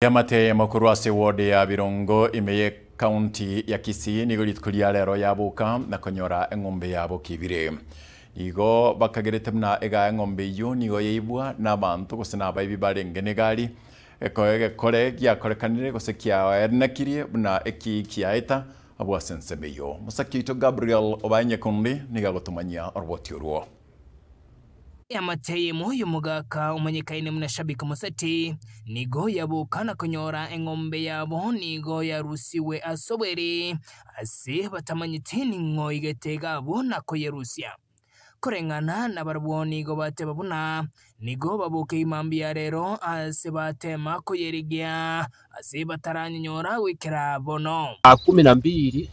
Eamate eyemo korwa ase eward ya Birongo ime y'ecounty ya Kisii nigo rituko ria rero yaboka na konyora eng'ombe yabo kibire. Nigo bakagerete buna egaa eng'ombe eyio nigo yaibwa nabanto gose nabaibi barenge negari. Egekore giakorekanire gose kiaenekirie buna eki kiaeta abwo ase ensemo eyio. Mosaki oito Gabriel Obae Nyakundi nigo agotomanyia oroboti orwo. Eamate eyemo y'omogaka omanyekaine buna Shabik Moseti nigo yaboka na konyora eng'ombe yabo nigo yarusigwe ase obweri ase batamanyeti ning'o igete iga abwo na koyerusia. Koreng'ana nabarabwo nigo bateba buna nigo baboke imambia rero ase batema koyerigia ase bataranyenyora goikera bono. Saa kumi na mbili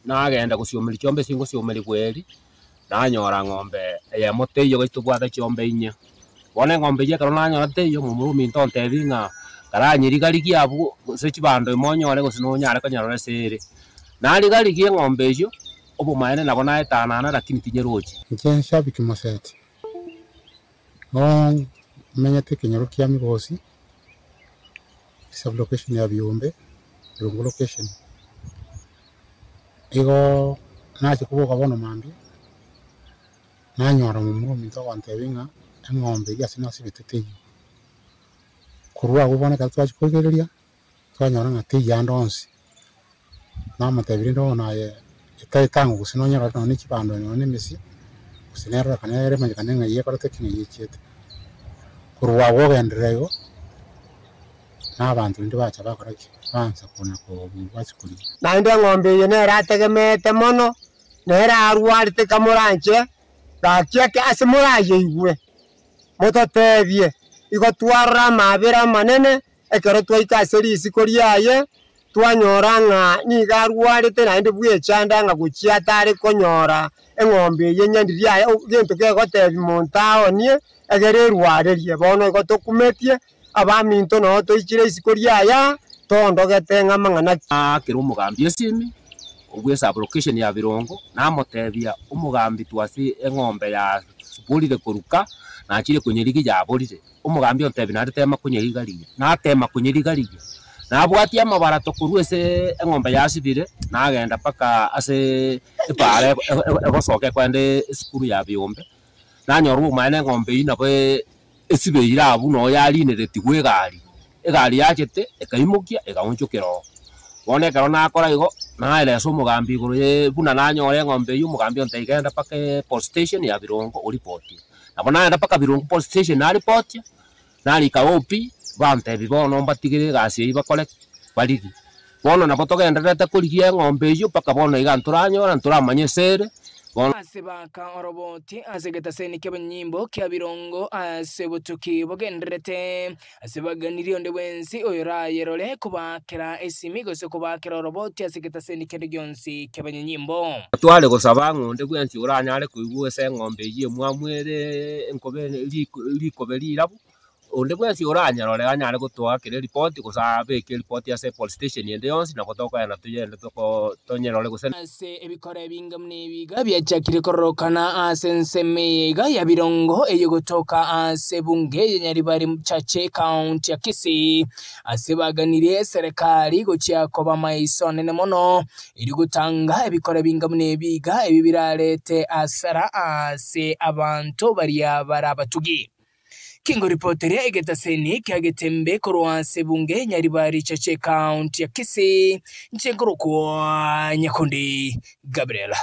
nagenda gosiomeria chiombe ase ngosiomeria bweri, nanyora ng'ombe eyemo teiyo gose tobwate chiombe inye. Bono eng'ombe eyio ekero nanyora teiyo, momura ominto ontebia ng'a karanyeriga-rigia abwo gose chibando ime onyore gose nonyare konyerora ase ere. Nariga-rigia eng'ombe eyio, obomaene nabo naetanana lakini tinyerochi. Inche Nshabiki Moseti, nigo menyete ekenyoro kia Migosi, esub-location ya Biombe, Irungu location. Igo nachia koboka bono mambia, nanyora momura ominto ogontebia ng'a eng'ombe eyio ase nasibete teiyo. Korwa abwo bono ekero twachia korigereria, twanyora ng'a teiyo ande onsi, namotebia rende bono aye etaetang'u gose nonyore nonye ne chibando nonye na emesie, gose nerorekane ere emanyekane ng'ai ekorete ki ng'ai echiete. Korwa abwo ogenderera igo. Na abanto rende bacha bakora ki? Baansa kona kobua korigia. Naende eng'ombe eye nere ategemeete mono, nere arwarete kamoranche, gaki ake ase morayeigwe, mototeebie, Igo twarora amaabera amanene ekero twaika ase risiko riaye, twanyora ng'a nigo arwarete naende bwechanda ng'a gochia atare konyora eng'ombe eye nyandiri yaye, gento kegotebi monto aonie, egere erwarerie. Bono igo tokumetie Abaminto nao toichire isiko ri'aya, toondogete ng'a amang'ana ki? Aakera omogambi esimi obwe sub-location ya Birongo, namotebia, Omogambi twase eng'ombe yaborire koruka, nachire konyerigia yaborire. Omogambi ontebia naende tema konyeriga-rigia. Natema konyeriga-rigia, nabwatia amabarato korwa ase eng'ombe yasibire, nagenda mpaka ase epaara egosoka ekoenda esukuru ya Biombe, nanyora obomaene eng'ombe eyio nabo Esibeire abwo noo yarineretigwe egari, egari yachete ekaimokia egaonchokera oo. Bono ekero nakora igo, naeresa omogambi igoro ye buna nanyora eng'ombe eywo, omogambi ontebia genda mpaka police station ya Birongo oripotie. Nabo nagenda mpaka Birongo police station naripotia, narika OB, bantebia bono mbatigere egasi eywo bakore ki? Barigie. Bono nabo togendererete korigia eng'ombe eyio mpaka bono iga ntoranyora, ntoramanye ase ere, bono. Ase baka oroboti ase egetaseni ki'abanyimbo kia birongo ase obotuki bogendererete, ase baganirie onde bwensi oyorayerore kobaakera esimi gose kobaakera oroboti ase egetaseni kende gionsi ki'abanyanyimbo. Tware gosaba ng'a onde bwensi oranyare koigwa ase eng'ombe eyio emwamu ere enkobe rikobe rirabu, Onde bwensi oranyarore anyare gotoakera eripoti gose abeke eripoti ase epolice station ende yonsi nabo tokoenda toyende toko tonyerore gose. Ase ebikoro ebinge buna ebi iga biachakire kororokana ase ensemo eye iga ya Birongo eye gotoka ase ebunge ya Nyaribari Chache County ya Kisii ase baganirie eserekari gochia koba maiso anene mono erio gotanga ebikoro ebinge buna ebi iga ebi birarete asara ase abanto baria bare abatugi. Kingoripoteria egetaseni kia Getembe korwa ase ebunge Nyaribari Chache County ya Kisii, inche nkorokwa Nyakundi Gabriel.